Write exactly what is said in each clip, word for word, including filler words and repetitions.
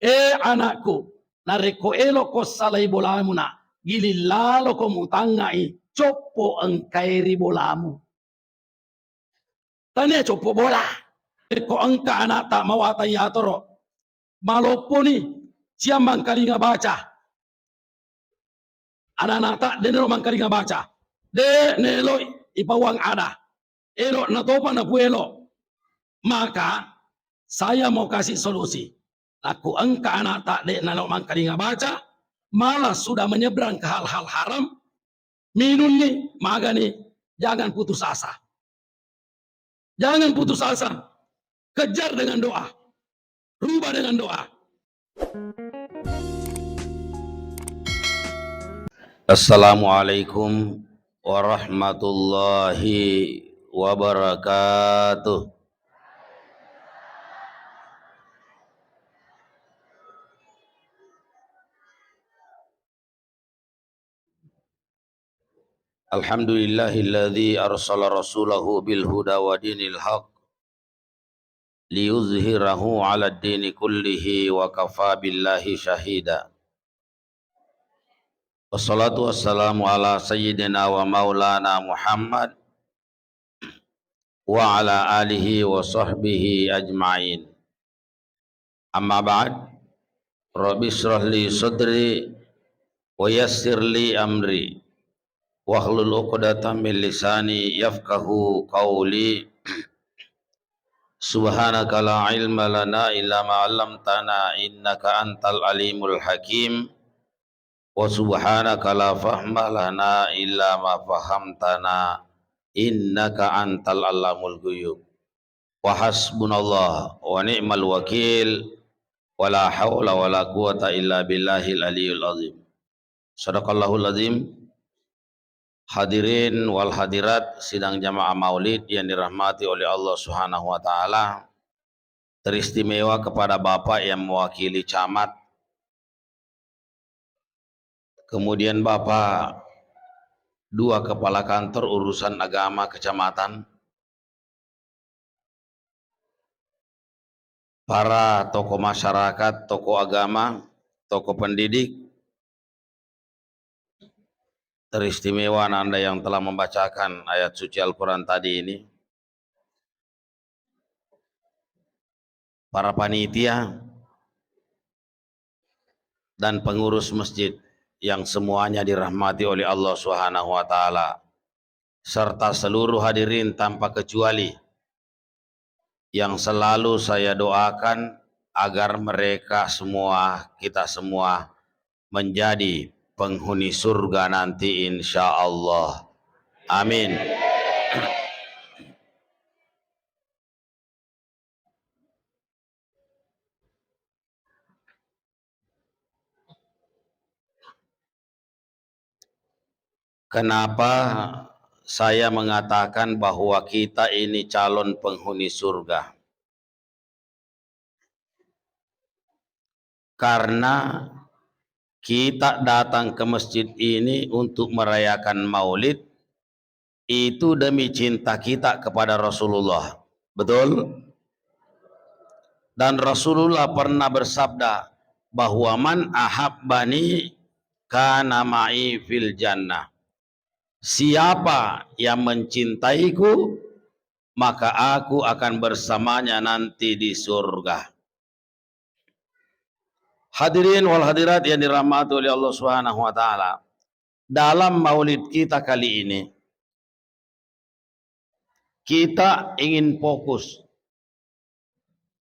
"Eh, anakku, narekko elokko salai bolamu, nak, giling laloko mutangngai coppo engkae ri bolamu." Tania coppo bola. Rekko engka anakta mawatang yatoro, malopponi, siammang kalinga baca. Anak-anakta de nelo mangkalinga baca, de nelo ipawang ada, elo natopa napuelo. Maka saya mau kasih solusi. Nakku engka anakta de nelo mangkalinga baca, malah sudah menyeberang ke hal-hal haram, minumni, magani, jangan putus asa. Jangan putus asa. Kejar dengan doa. Rubah dengan doa. Assalamualaikum warahmatullahi wabarakatuh. Alhamdulillahilladzi arsala rasulahu bil huda wa dinil haq liyuzhirahu 'alad dini kullihi wa kafa billahi syahida. Wassalatu wassalamu ala sayyidina wa maulana Muhammad wa ala alihi wa sahbihi ajma'in. Amma ba'd. Rabbi shrah li sadri wa yassir li amri wahlul 'uqdatam min lisani yafqahu qawli. Subhanaka la ilma lana illa ma 'allamtana innaka antal alimul hakim. Wa subhanaka la fahma lana illa ma fahamtana innaka antal allamul ghuyub. Wa hasbunallah wa ni'mal wakil, wa la haula wa la quwata illa billahil aliyul azim. Sadaqallahul azim. Hadirin wal hadirat sidang jamaah maulid yang dirahmati oleh Allah Subhanahu wa Ta'ala, teristimewa kepada Bapak yang mewakili camat, kemudian Bapak dua kepala kantor urusan agama kecamatan, para tokoh masyarakat, tokoh agama, tokoh pendidik, teristimewa Anda yang telah membacakan ayat suci Al-Quran tadi ini, para panitia, dan pengurus masjid yang semuanya dirahmati oleh Allah Subhanahu wa Ta'ala, serta seluruh hadirin tanpa kecuali yang selalu saya doakan agar mereka semua, kita semua menjadi penghuni surga nanti, insya Allah. Amin. Kenapa saya mengatakan bahwa kita ini calon penghuni surga? Karena kita datang ke masjid ini untuk merayakan Maulid, itu demi cinta kita kepada Rasulullah. Betul? Dan Rasulullah pernah bersabda bahwa, "Man ahabbani kana ma'i fil jannah." Siapa yang mencintaiku, maka aku akan bersamanya nanti di surga. Hadirin wal hadirat yang dirahmati oleh Allah Subhanahu wa Ta'ala, dalam maulid kita kali ini, kita ingin fokus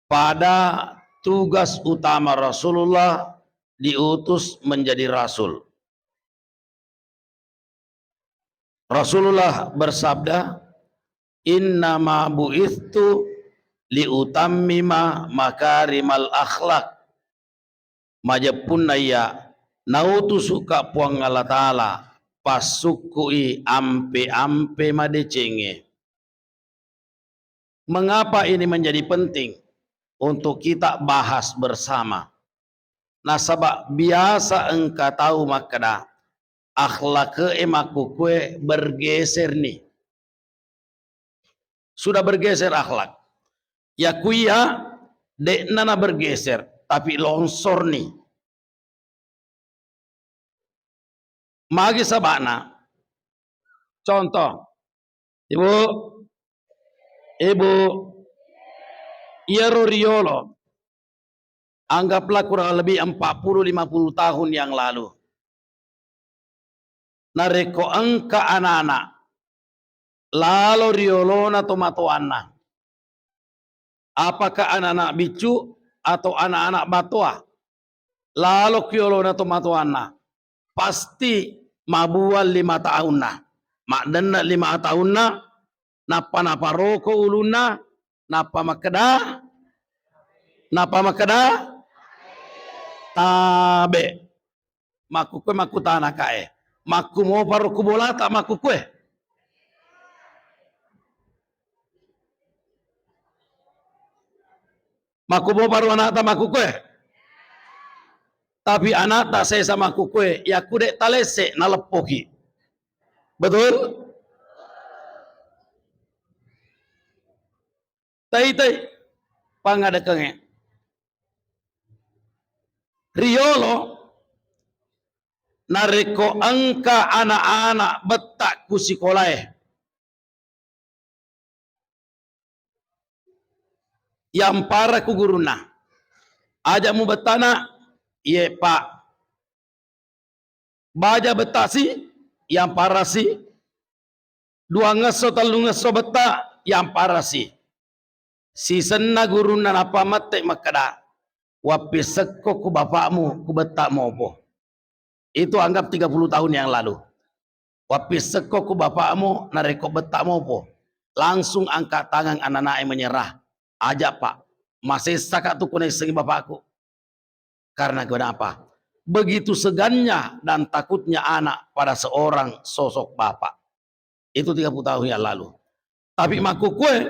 pada tugas utama Rasulullah diutus menjadi rasul. Rasulullah bersabda, "Innama bu'itstu liutammima makarimal akhlak." Majeppunna iya, nautusuka Puang Allah Ta'ala, passukku'i ampe-ampe madecengnge. Mengapa ini menjadi penting untuk kita bahas bersama? Nasaba biasa engka tau makkeda, akhlake'e makkukkue bergeser ni. Sudah bergeser akhlak. Yakuya de'na na bergeser. tapi longsorni. Magi saba'na? Contoh, Ibu, Ibu, iyaro riolo, anggaplah kurang lebih empat puluh lima puluh tahun yang lalu. Narekko engka anak-anak lalo ri yolona tomatoanna, apakah anak-anak biccu atau anak-anak batoa, lalo ki yolona tomatoanna, pasti mabuang lima tahunna, maddenne lima tahunna, nappa naparoko ulunna, nappa makkeda, nappa makkeda, tabe. Makkukue makkutana kae, makkumoparo ku bolata makkukue? Makkumoparo anakta makkukue? Tapi anakta sesa makkukue, yakku de' talesse naleppoki. Betul? Taitai pangadekengnge. Riolo, narekko engka anak-anak betta ku sikolae, yampara ku gurunna. Aja' mubettana, iye, Pak. Baja bettasi, yamparasi. Duangngesso, tellungngesso betta, yamparasi. Sisenna gurunna nappa mette makkeda, "Wappissekko ku bapakmu, ku betta mopo." Itu anggap tiga puluh tahun yang lalu. "Wappissekko ku bapakmu narekko betta mopo." Langsung angkat tangan anak-anak e menyerah. "Aja', Pak. Masessaka tu kunaissengi bapakku." Karena kenapa? Begitu segannya dan takutnya anak pada seorang sosok bapak. Itu tiga puluh tahun yang lalu. Tapi makkukue,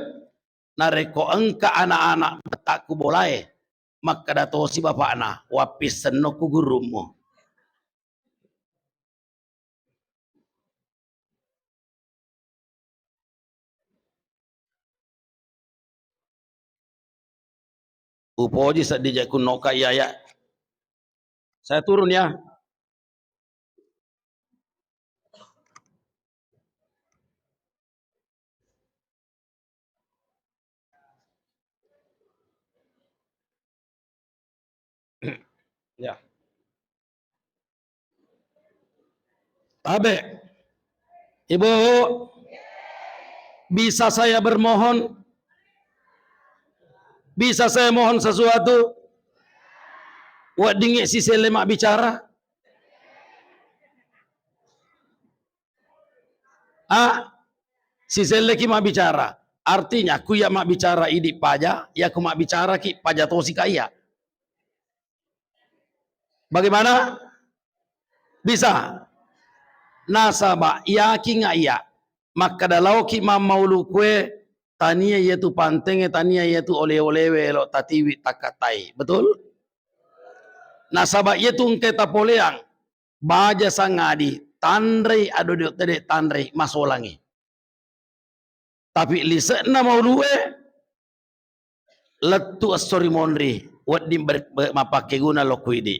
narekko engka anak-anak betta ku bolae, makkeda tosi bapakna, "Wappissenno ku gurummu." Upoji seddi jakku noka iyaya. Saya turun ya. Ya. Tabe. Ibu, bisa saya bermohon? Bisa saya mohon sesuatu? Weddingnge siselle mabbicara? Ah, siselleki mabbicara. Artinya, ku iya mabbicara idi paja, iya ku mabbicaraki paja tosi ka iya. Bagaimana? Bisa? Nasaba yakinga iya, makkeda laoki mammaulu kue, tania iyatu pantengnge, tania iyatu ole-olewe elo tatiwi takkatai. Betul? Nasaba iyatu engkai tapoleang, baja sangadi, tanrei ado de' tede tanrei, masolangi. Tapi lise'na maulue, lettu esso ri monri, wedding ber-, ber-, mappakkeguna lokku idi.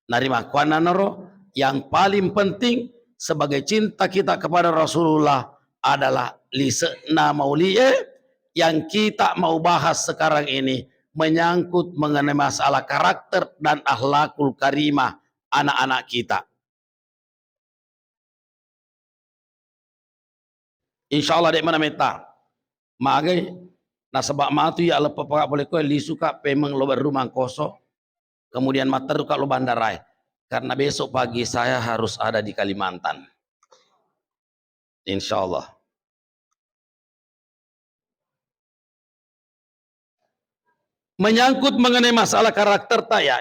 Narimakkuannanaro, yang paling penting sebagai cinta kita kepada Rasulullah adalah lise'na maulie yang kita mau bahas sekarang ini menyangkut mengenai masalah karakter dan akhlakul karimah anak-anak kita. Insya Allah, de' mana metta. Magai, nasaba matu iya leppa paka pole koe, lisuka pemeng lo Berru Mangkoso, kemudian matteruka lo bandarae. Karena besok pagi saya harus ada di Kalimantan. Insya Allah. Menyangkut mengenai masalah karakter ta ya,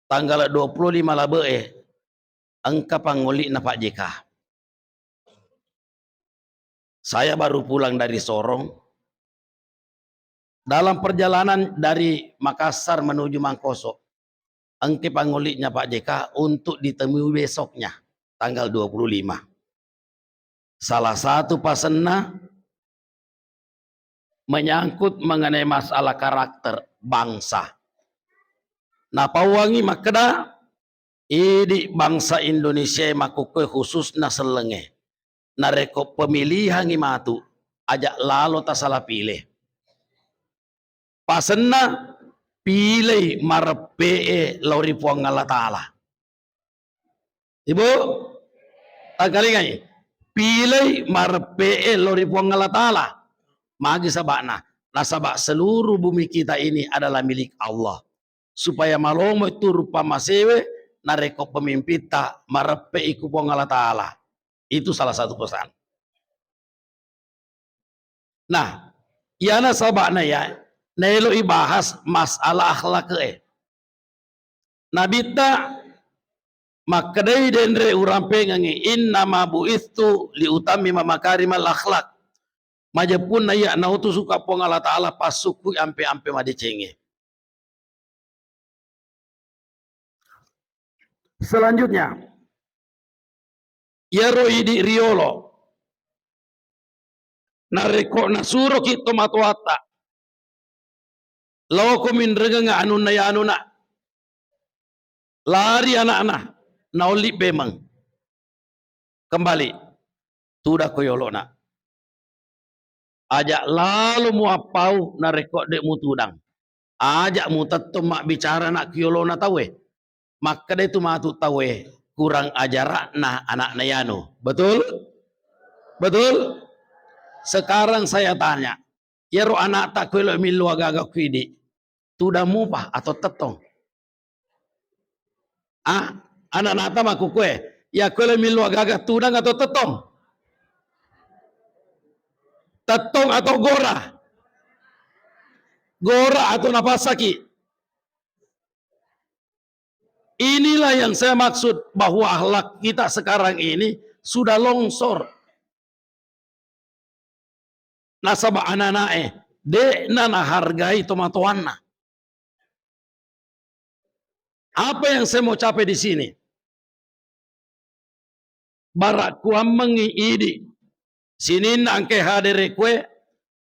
tanggal dua puluh lima Labe'e, engka pangngolli'na Pak J K. Saya baru pulang dari Sorong. Dalam perjalanan dari Makassar menuju Mangkoso, engke pangngolli'nya Pak J K untuk ditemui besoknya, tanggal dua puluh lima. Salah satu pasenna, menyangkut mengenai masalah karakter bangsa. Napauangngi makkeda, idi bangsa Indonesia makkukkoe khususna sellengnge. Narekko pemilihangngi matu, aja lalo tasala pile. Pasenna, pilei mareppe'e lao ri Puang Allah Ta'ala. Ibu, tangkalingai, pilei mareppe'e lao ri Puang Allah Ta'ala. Magi saba'na? Nasaba seluruh bumi kita ini adalah milik Allah. Supaya malomo itu rupa masewe, narekko pemimpitta mareppe'i ku Puang Allah Ta'ala. Itu salah satu pesan. Nah, iyana saba'na ya, naelo ibahas masalah akhlak e. Nabitta makkedai denre urampengengngi, "Innama bu'istu liutammima makarimal akhlak." Majeppunna iya nautusuka Puang Allah Ta'ala passukkui ampe-ampe madecengnge. Selanjutnya, iyaro idi riolo, narekko nasuroki tomatoatta, laoko minrengengnga anunna yanuna, lari ana'na, naolli pemeng. Kembali, tudakko yolona. Aja lalo muappau narekko de mutudang. Aja mutettong mabbicara nak ki yolona tauwe. Makkeda tu matu tauwe, kurang ajara'na anakna yanu. Betul? Betul? Sekarang saya tanya, iyaro anakta kuelo millu agaga ku idi, tudang mupa atau tettong? Ah, anak-anakta makkukue, ya kuelo millu agaga tudang atau tettong? Tettong atau gora? Gora atau napasaki? Inilah yang saya maksud bahwa akhlak kita sekarang ini sudah longsor. Nasaba anana'e de'na nahargai tomatoanna. Apa yang saya mau capai di sini? Bara kuammengngi idi sininna engke hadere kue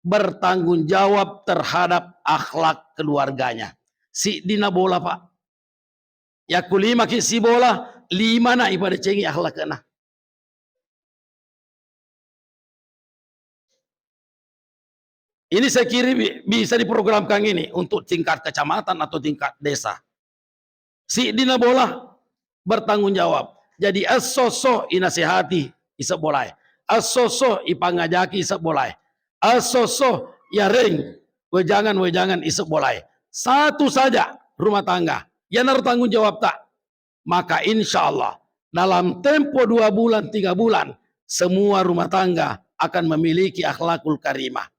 bertanggung jawab terhadap akhlak keluarganya. Siddina bola, Pak. Yakkulimaki sibola, limana ipadecengi akhlakna. Ini saya kira bi-, bisa diprogramkan ini untuk tingkat kecamatan atau tingkat desa. Siddina bola bertanggung jawab. Jadi esso-esso inasehati ise bolae. Esso-esso ipangajaki ise bolae. Esso-esso yareng wejangan-wejangan ise bolae. Satu saja rumah tangga. Yanaro tanggung jawabta. Maka insya Allah dalam tempo dua bulan, tiga bulan, semua rumah tangga akan memiliki akhlakul karimah.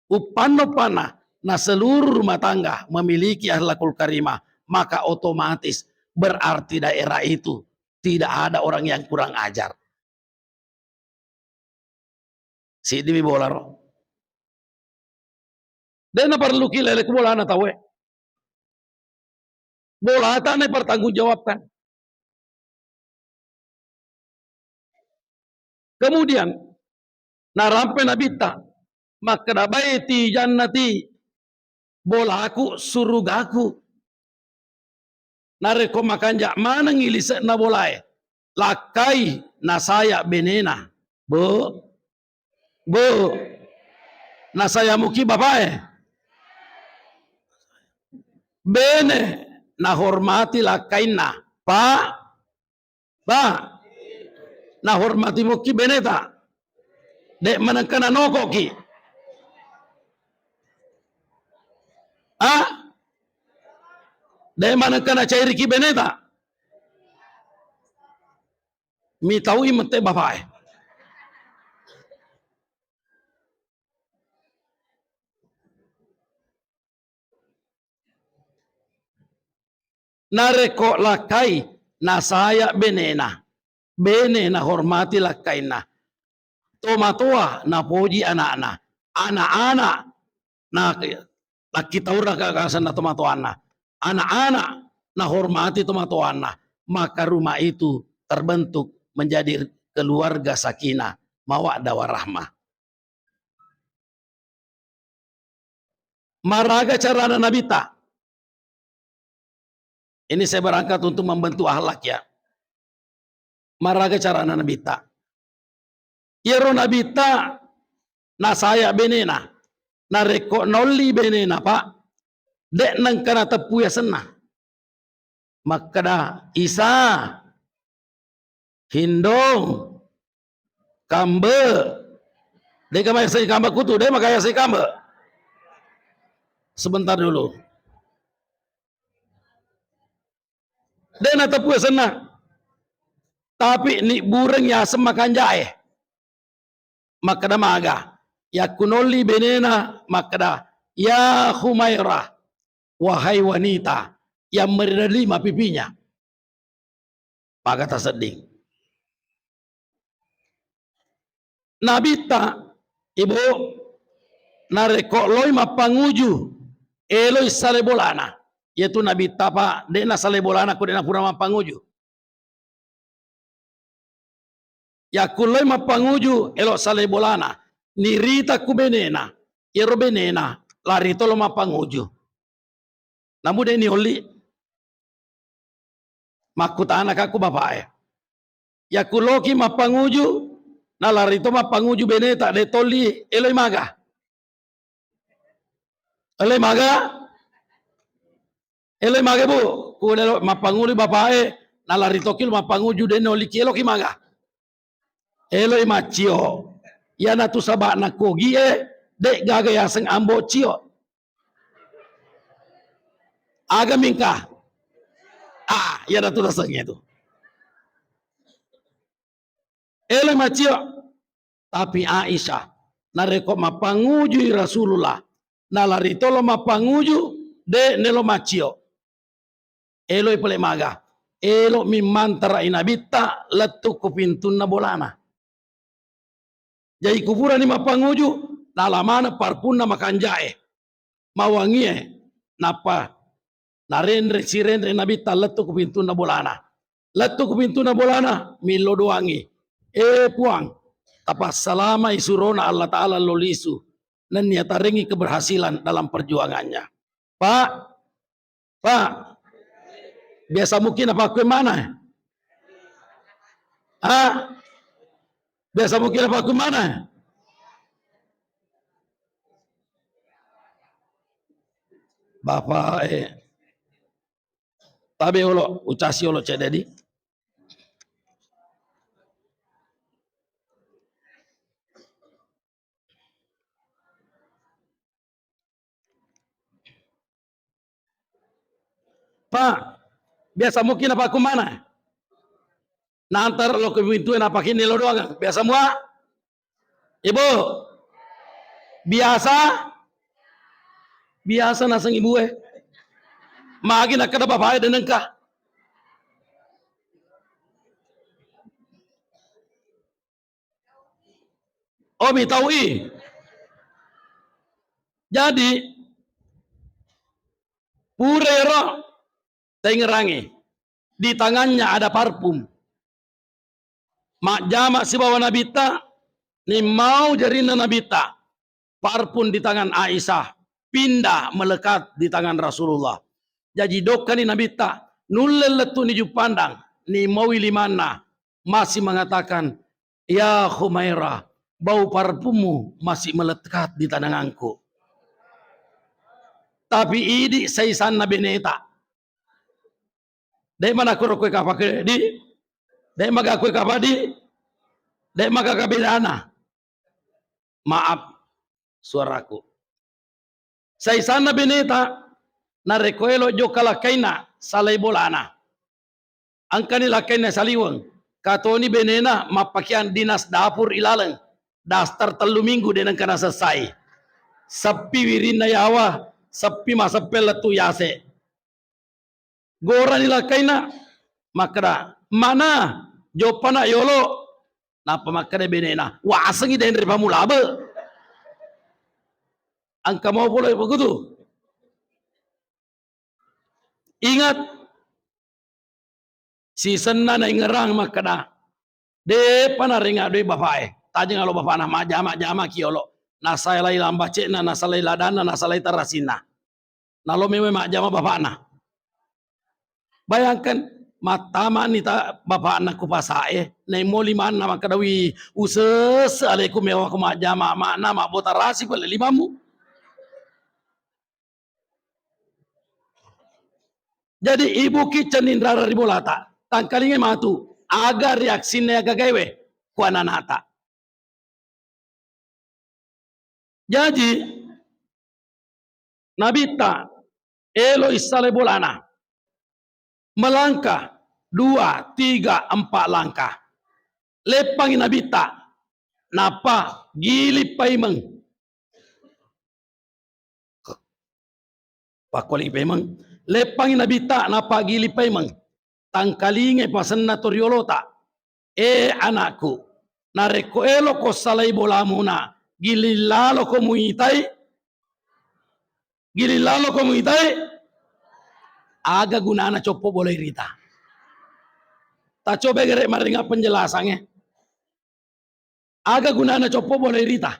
Uppanno-panna na seluruh rumah tangga memiliki akhlakul karimah, maka otomatis berarti daerah itu tidak ada orang yang kurang ajar. Siddimi bola ro. De' naparelluki lele ku bolana tauwe. Bolata na pertanggung jawabkan. Kemudian narampe nabitta makkeda, "Baiti jannati, bolaku surugaku." Narekko makanja' manengngi lise'na bolae, lakkai nasaya benena. Bu, bu, nasayamuki bapae. Bene nahormati lakkainna. Pa, Ba, nahormati mukki beneta. De' manengka nanokoki. Ah? De' manengka nacairiki beneta. Mitaui mette bapae. Narekko lakkai nasaya benena, bene nahormati lakkainna, tomatoa napoji ana'na, ana'-ana' na-, nakkitaurang kagasenna tomatoanna, ana'-ana' nahormati tomatoanna, maka rumah itu terbentuk menjadi keluarga sakinah, mawaddah warahmah. Maraga carana Nabitta? Ini saya berangkat untuk membentuk akhlak, ya. Maraga carana Nabitta? Iyaro Nabitta nasaya benena. Narekko naolli benena, Pak, de' nengka nateppu yasenna. Makkeda, "Isa, Hindong, Kambe." De'ga mayasengi Kambe kutu, de' maka yasengi Kambe. Sebentar dulu. De' nateppu yasenna. Tapi nibbureng yaseng makanjae. Makkeda maga, yakkunolli benena makkeda, "Ya Humairah, wahai wanita yang merida lima pipinya." Maga tasedding. Nabitta, Ibu, narekko loi mappanguju, eloi salai bolana. Iyatu Nabitta, Pak, de' nasalai bolana ko de' napura mappanguju. Yakkulloi mappanguju, elo salai bolana. Nirita ku benena. Iyaro benena lari tolo mappanguju. Namu de' niolli. Makkutanaka ku bapa'e, "Yakkulloki mappanguju, nalari to mappanguju beneta, de' tolli, eloi maga?" Eloi maga? Eloi maga, Bu? Ku de' elo mappanguju bapa'e, nalari toki lo mappanguju, de' noliki, eloki maga? Eloi maccio. Iyanatu saba'na kogie, de' gaga yaseng ambo cio. Aga mingka? Ah, iyanatu tasengnge tu. Eloi maccio. Tapi Aisyah, narekko mappangujui Rasulullah, nalari tolo mappanguju, de' nelo maccio. Eloi pale maga? Elo mi mantara'i Nabitta lettu ku pintunna bolana. Jaji ku purani mappanguju, nala maneng parpunna makanjae, mawangie, nappa narenre, sirenre Nabitta lettu ku pintunna bolana. Lettu ku pintunna bolana, millo doangi, "Eh Puang, tapassalamai surona Allah Ta'ala lo lisu, nennia tarengi keberhasilan dalam perjuangannya." Pak, Pak, biasa mungkin apa aku mana? Ah, biasa mungkin apa aku mana? Bapak, eh, tabe olo, ucasi olo cedde di. Pak, biasa mungkin apa aku mana? Nantar lo ke pintu na pakai nelo doang. Biasa mua? Ibu, biasa? Biasa naseng ibu eh. Magi nakkeda bapak eh denengka. Oh, mitau'i. Jadi, pura ero taingerangi. Di tangannya ada parfum. Majjama sibawa Nabitta, nimmau jarinna Nabitta. Parfum di tangan Aisyah pindah melekat di tangan Rasulullah. Jaji dokkani Nabitta, nulle lettu ni juppandang, nimaui limanna, masih mengatakan, "Ya Humairah, bau parfummu masih melekat di tanganku." Tapi idi saisanna beneta. De' mana kuro kue kapake di, de' maga kue kapadi, de' maga kabedana. Maaf suaraku. Saisanna beneta, narekko elo jokka lakkaina, salai bolana. Engkani lakkaina saliweng, katoni benena mappakeang dinas dapur ilaleng, daster tellu minggu de' nengka nasessai. Seppi wirinna yawa, seppi maseppe lettu yase. Gorani lakkaina, makkeda, "Mana, joppana yolo?" Nappa makkeda benena, "Wasengi denre pamulabe." Engka mau pole begitu. Ingat, sisenna naingerang makkeda, "De'pa narenga doi bapae." Tajeng alo bapana, "Majama-jamaki yolo." nasalai lambace'na, nasalai ladanna, nasalai tarasinna. Nalo memang majjama bapakna. Bayangkan, mattamani ta bapakna ku pasae, naimmo limanna makkeda, "Wi, usesse aleku mewa ku majjama, makna mabbotarasi pale limammu." Jadi ibuki cenning rara ri bolata, tangkalingai matu, aga reaksinna iya gagaewe ku ananata. Jaji, Nabitta elo issalai bolana. Melangkah, dua, tiga, empat langkah. Leppangi Nabitta, nappa gili paimeng. Pakkuali paimeng. Leppangi Nabitta, nappa gili paimeng. Tangkalingai pasenna toriolota. "Eh, anakku, narekko eloko salai bolamuna, giling laloko muitai, giling laloko muitai, aga gunana coppo bola irita?" Tacoba gere maringa penjelasannya. Aga gunana coppo bola irita?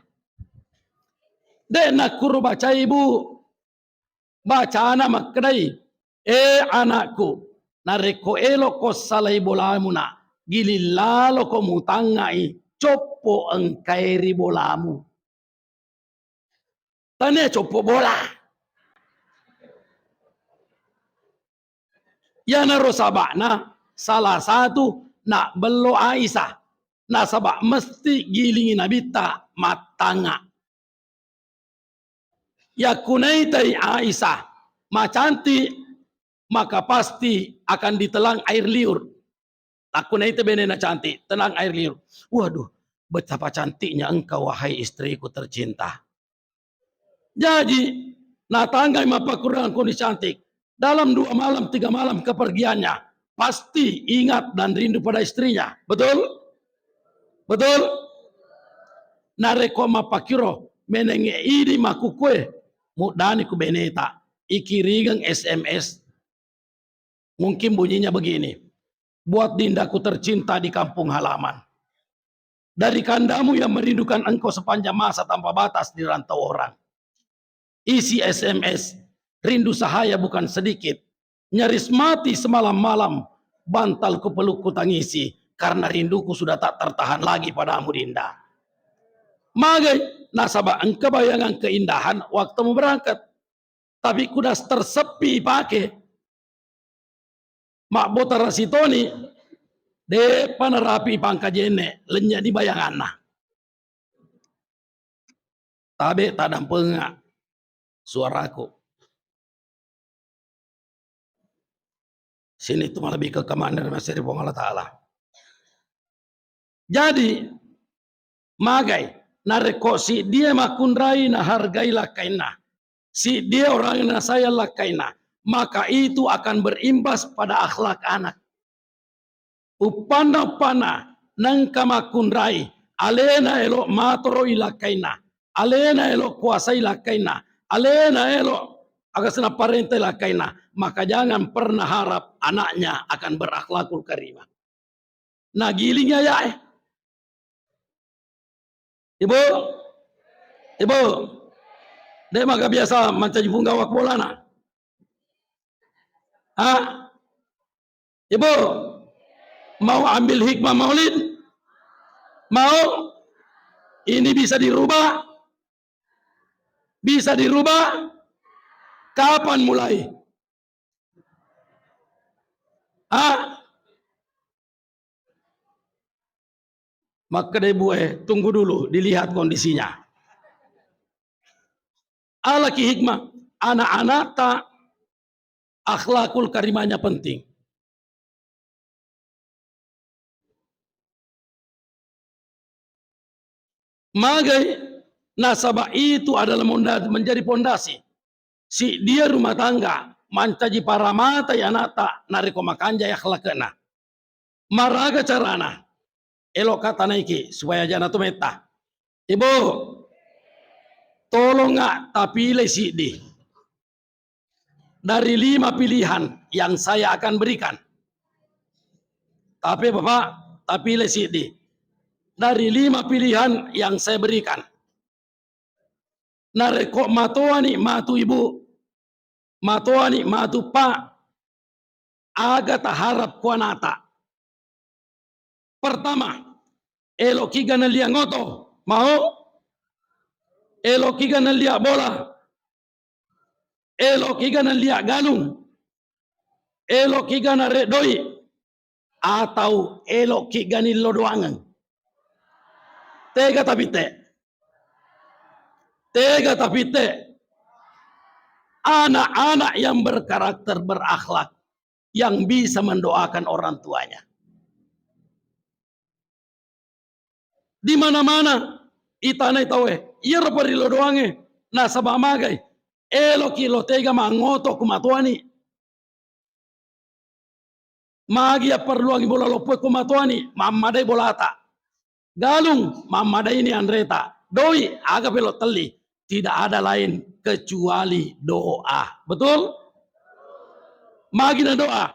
De nakkuro bacai, Bu. Bacana makkedai, "Eh, anakku, narekko eloko salai bolamuna, giling laloko mutangngai coppo engkae ri bolamu." Tania coppo bola. Iyanaro saba'na salah satu nabbello Aisyah. Nasaba mesti gilingi Nabitta mattangnga. Yakkunaitai Aisyah macantik, maka pasti akan ditelan air liur. Nakkunaitai benena cantik, telan air liur. Waduh, betapa cantiknya engkau, wahai istriku tercinta. Jaji, natanggai mappakkurangang kondisi cantik. Dalam dua malam, tiga malam kepergiannya, pasti ingat dan rindu pada istrinya. Betul? Betul? Narekko mappakkiro, menengnge idi makkukue, muddani ku beneta, ikiringeng S M S. Mungkin bunyinya begini, "Buat Dindaku tercinta di kampung halaman. Dari kandamu yang merindukan engkau sepanjang masa tanpa batas di rantau orang." Isi S M S, "Rindu sahaya bukan sedikit. Nyaris mati semalam-malam, bantal kupeluk kutangisi, karena rinduku sudah tak tertahan lagi padamu, Dinda." Magai, nasaba engka bayangan keindahan waktu mau berangkat. Tapi ku daster seppi ipake, mabbotarasi toni, de'pa narapi pangkajenne, lennye'ni bayanganna. Tabe tadampenga suaraku. Sini tu malebbi ke kemana masih ri Puang Allah Ta'ala. Jadi, magai, narekko siddie makkunrai nahargai lakkainna, siddie orang nasayang lakkainna, maka itu akan berimbas pada akhlak anak. Uppanna-uppanna nengka makkunrai, alena elo matoroi lakkainna, alena elo kuasai lakkainna, alena elo agasna parentai lakkainna, maka jangan pernah harap anaknya akan berakhlakul karimah. Nagiling ayae. Ibu, ibu, de maga biasa mancaji punggawa bolana? Ha? Ibu, mau ambil hikmah maulid? Mau? Ini bisa dirubah? Bisa dirubah? Kapan mulai? Ah, makkeda ibu e, tunggu dulu, dilihat kondisinya. Alaki hikmah, anak-anakta akhlakul karimahnya penting. Magai, nasaba itu adalah monda-, menjadi pondasi. Siddia rumah tangga mancaji paramatai anakta narekko makanjai akhlakna. Maraga carana? Eloka tanaiki supaya jana tu metta. Ibu, tolonga tapilai siddi dari lima pilihan yang saya akan berikan. Tapi Bapak, tapilai siddi dari lima pilihan yang saya berikan. Narekko matoani matu ibu, matoani matu pa, aga taharap ku anata? Pertama, elokiga nalia ngoto, mau? Elokiga nalia bola? Elokiga nalia galung? Elokiga nare doi? Atau elokiga nillo doangeng? Tega tapitte? Tega tapitte? Anak-anak yang berkarakter, berakhlak, yang bisa mendoakan orang tuanya. Di mana-mana itanai tauwe, iyaro parillo doangnge, nasaba magai, eloki lo tega mangoto ku matoani. Magi yapparelluangngi bola loppoe ku matoani, mammadai bolata. Galung, mammadaini anreta. Doi, aga pelo telli. Tidak ada lain kecuali doa. Betul? Magi na doa.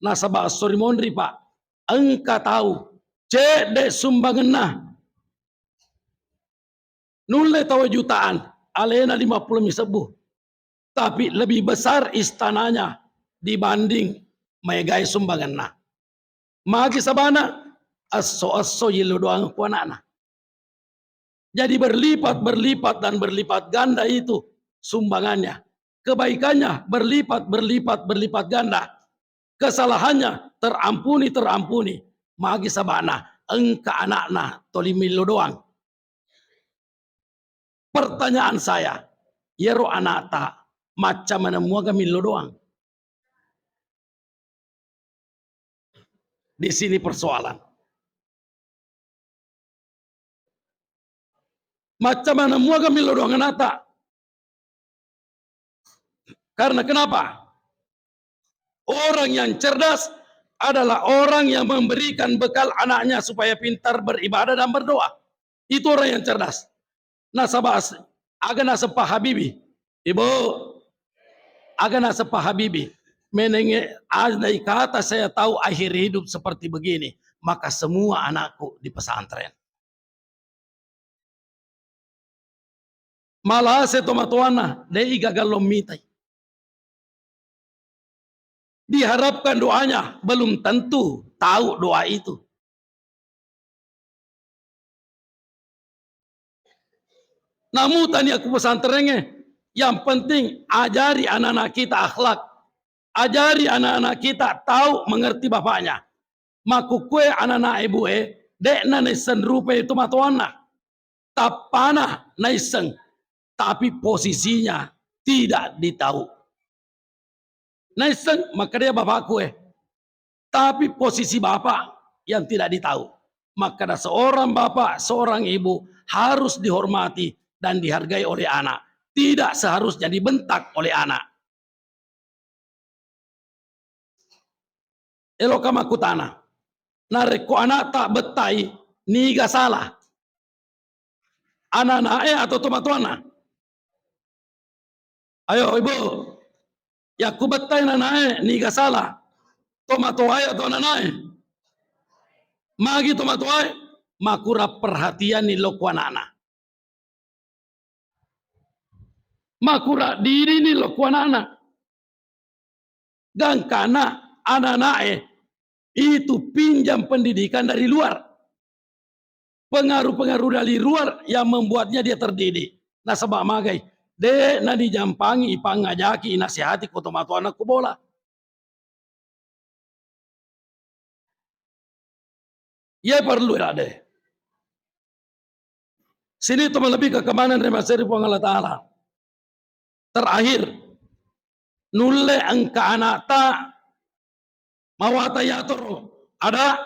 Nasaba esso ri monri, Pak, engka tau cedde sumbangenna. Nulle tau jutaan, alena lima puluh mi sebbu. Tapi lebih besar istananya dibanding maegae sumbangenna. Magi sabana, esso-esso yello doang ku anakna. Jadi berlipat, berlipat, dan berlipat ganda itu sumbangannya. Kebaikannya berlipat, berlipat, berlipat ganda. Kesalahannya terampuni, terampuni. Magi sabana, engka anakna toli millo doang. Pertanyaan saya, iyaro anakta macca maneng muaga millo doang? Di sini persoalan. Macca maneng muaga millo doang anakta? Karena kenapa? Orang yang cerdas adalah orang yang memberikan bekal anaknya supaya pintar beribadah dan berdoa. Itu orang yang cerdas. Nasaba as-, aga naseng Pa Habibie? Ibu, aga naseng Pa Habibie? Menenge, andai kata saya tahu akhir hidup seperti begini, maka semua anakku di pesantren. Malase tomatoanna, de'i gaga lo mitai. Diharapkan doanya, belum tentu tahu doa itu. Namu tania ku pesantrengnge, yang penting ajari anak-anak kita akhlak, ajari anak-anak kita tahu mengerti bapaknya. Makkukkue anak-anak ibu e, de'na naisseng rupai tomatoanna. Tappana naisseng, tapi posisinya tidak ditahu. Naisseng makkeda bapakku e, tapi posisi bapak yang tidak ditahu. Makkeda seorang bapak, seorang ibu harus dihormati dan dihargai oleh anak. Tidak seharusnya dibentak oleh anak. Eloka makkutana, narekko anakta bettai, niga sala? Anana'e atau tomatoanna? Ayo, Ibu. Yakku bettai anana'e, niga sala? Tomatoae atau anana'e? Magi tomatoae? Makura perhatianni lokku anakna. Makura didini lokku anakna. Gangkana anana'e itu pinjam pendidikan dari luar. Pengaruh-pengaruh dari luar yang membuatnya dia terdidik. Nasaba magai, de' nadijampangi ipangajaki, inasehati ko tomatoanna ko bola. Iya perlu ya de'. Sini tu lebih ke kemana dari maseri Puang Allah Ta'ala. Terakhir, nulle engka anakta mawata yatoro. Ada?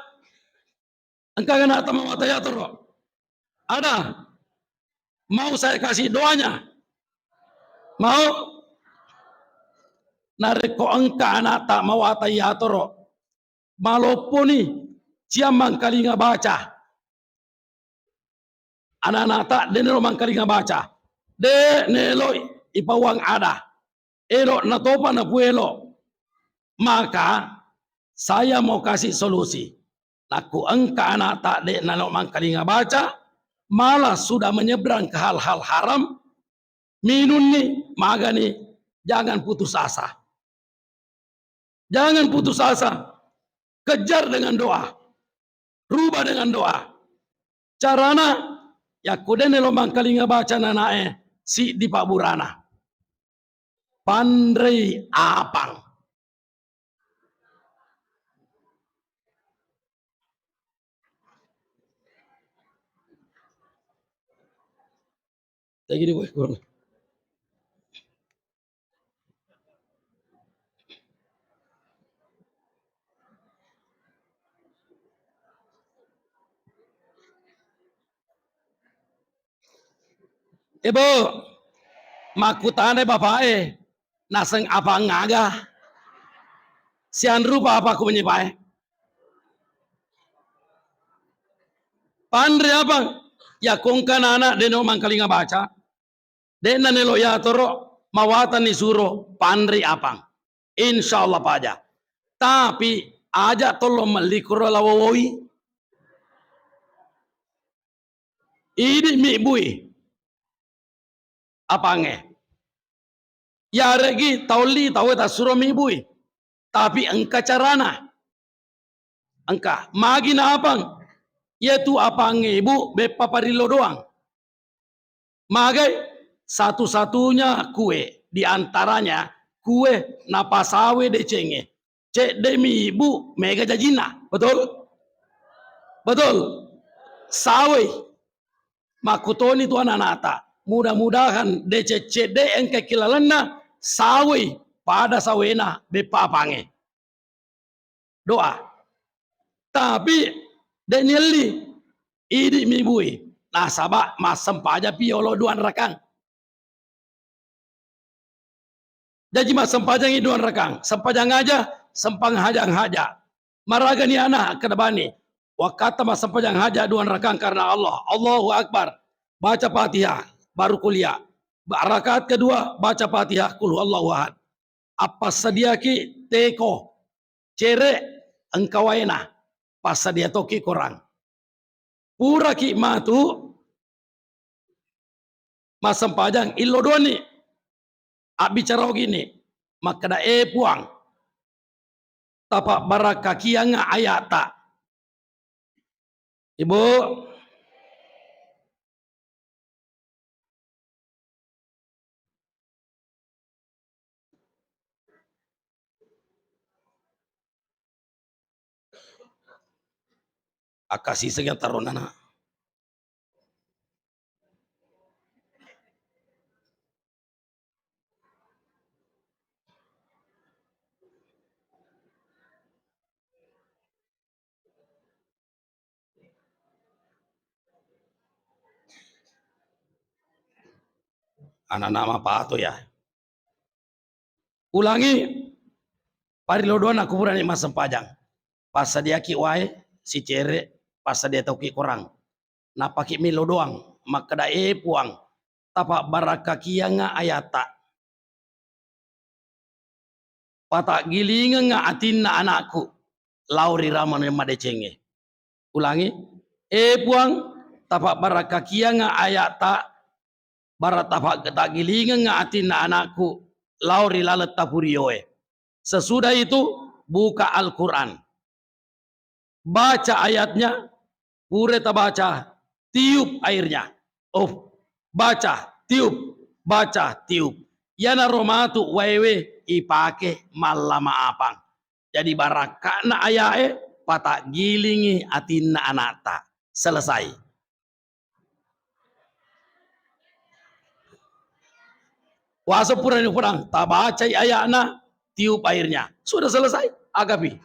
Engka anakta mawata yatoro. Ada? Mau saya kasih doanya? Mau? Narekko engka anakta mawata yatoro, malopponi, cia mangkalinga baca. Ananata de' nelo mangkalinga baca, de' nelo ipawang ada, elo natopa napuelo. Maka saya mau kasih solusi. Nakku engka anata de' nelo mangkalinga baca, malah sudah menyeberang ke hal-hal haram, Minunni, magani, jangan putus asa. Jangan putus asa. Kejar dengan doa. Rubah dengan doa. Carana, yakko de' nelo mangkalinga baca nanae, siddi pabburana. Panrei apang. Tegi di boy kurang. Ibu, makkutanai bapae, naseng apang aga? Sianrupa apa ku menyepae? Panre apang? Yakko engka nana de' no mangkalinga baca, de' nanelo yatoro, mawatanni suro panre apang. Insya Allah paja. Tapi aja tolong melli kuro lawowoi. Idi mibbui apangnge. Yaregi taolli tauwe tassuro mibbui. Tapi engka carana. Engka. Magi na apang? Iyatu apangnge, Ibu, beppa parillo doang. Magai? Satu-satunya kue di antaranya kue napasawe decengnge. Cedde'mi ibu, mega jajinna. Betul? Betul? Sawei. Makkutoni tu ananata. Mudah-mudahan deceng cedde engka kilalenna sawei pada sawena beppa apangnge. Doa. Tapi de' nielli. Idi mibui. Nasaba massempajang pi yolo duang rakang. Jaji massempajangngi duang rakang. Sempajang aja, sempang hajang haja. Maraga ni ana' kedabani. Wakkatta massempajang haja duang rakang karena Allah. Allahu Akbar. Baca Fatihah, baru kuliah. Ba-, rakaat kedua, baca Fatihah, Qul Huwallahu Ahad. Appassadiaki teko, cere, engka waena. Passadia toki korang. Puraki matu massempajang, illo doanni abbicara ogini, makkeda, "E Puang, tapabbarakkakianga aya'ta." Ibu, Akkasiseng yang tarona na. Anana mapato ya. Ulangi, parilodoan aku purani massempajang. Passadiaki wae, sicere, passadia toki korang. Napaki melo doang, makkeda, "E Puang, tapabbarakkakianga ayata. Pataggilingengnga atinna anakku lao ri ramane madecengnge." Ulangi, "E Puang, tapabbarakkakianga ayata, bara tapaggilingengnga atinna anakku lao ri laleng tapurioe." Sesudah itu, buka Al-Quran. Baca ayatnya, pura tabaca, tiup airnya. Oh, baca, tiup, baca, tiup. Iyanaro matu waewe ipake mallama apang. Jadi barakka'na ayae pataggilingi atinna anakta. Selesai. Waso purani upodang, tabacai ayatna, tiup airnya. Sudah selesai, agapi.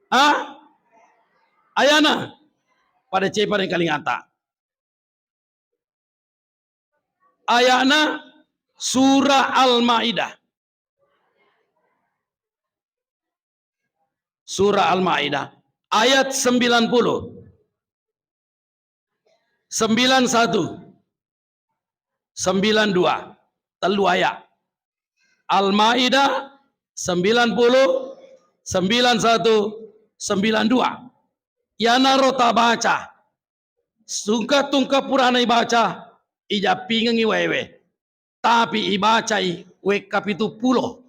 Ah? Ayana, pada cepa ri kalingata. Ayana surah Al-Maidah. Surah Al-Maidah ayat sembilan puluh, sembilan satu, sembilan dua. Tellu ayat. Al-Maidah sembilan puluh, sembilan satu, sembilan dua. Iyanaro tabaca. Tungka-tungka purana ibaca, ijappingengngi waewe, tapi ibacai wekka pitu pulo.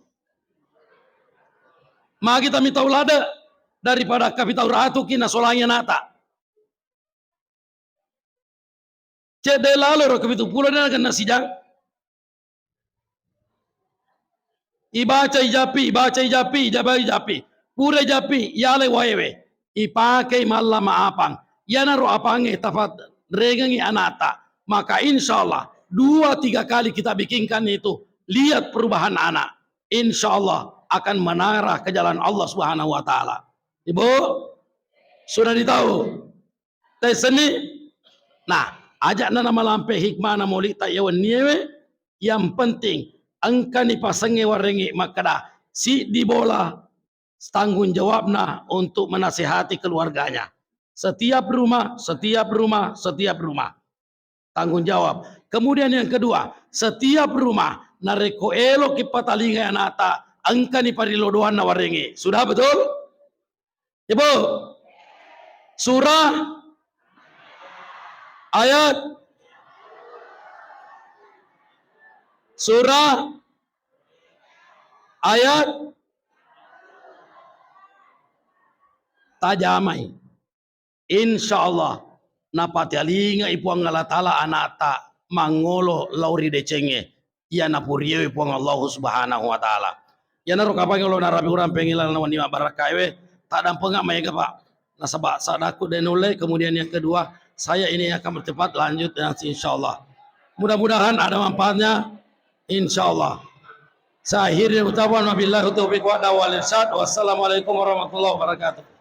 Magi tami tau lade daripada kapitau ratuki nasolangi anata. Cedde lalo ro kapitu pulo de nagenna sijang. Ibaca ijapi, ibaca ijapi, ijapi ijapi. Pura ijapi, yale waewe. Ipakei malla maapang. Yanaro apange tapat rengengi anata. Maka insya Allah dua tiga kali kita bikinkan itu, lihat perubahan anak. Insya Allah akan menarah ke jalan Allah Subhanahu wa Ta'ala. Ibu, sudah ditahu? Taissenni? Nah, aja'na namalampe hikmana moli'ta iya wenniewe, yang penting engkani pasengnge warengngi makkeda, siddi bola tanggung jawabna untuk menasehati keluarganya. Setiap rumah, setiap rumah, setiap rumah. Tanggung jawab. Kemudian yang kedua, setiap rumah narekko eloki patalingai anata, engkani parilodoanna warengngi. Sudah betul? Ibu, surah, ayat, surah, ayat, tajamai. Insya Allah, napatialingai Puang Allah Ta'ala anata mangolo lao ri decengnge. Iya napuriewe Puang Allah Subhanahu wa Ta'ala. Iyanaro kapang lo narapi urang pengilang lawan ni mabbarakkaewe, taddampengeng maega, Pak. Nasaba sadaku de nulle, kemudian yang kedua, saya ini akan bercepat lanjut, ya, insya Allah. Mudah-mudahan ada manfaatnya, insya Allah. Saya akhiri ucapan, wabillahi taufiq wa hidayah wal irsyad. Wassalamualaikum warahmatullahi wabarakatuh.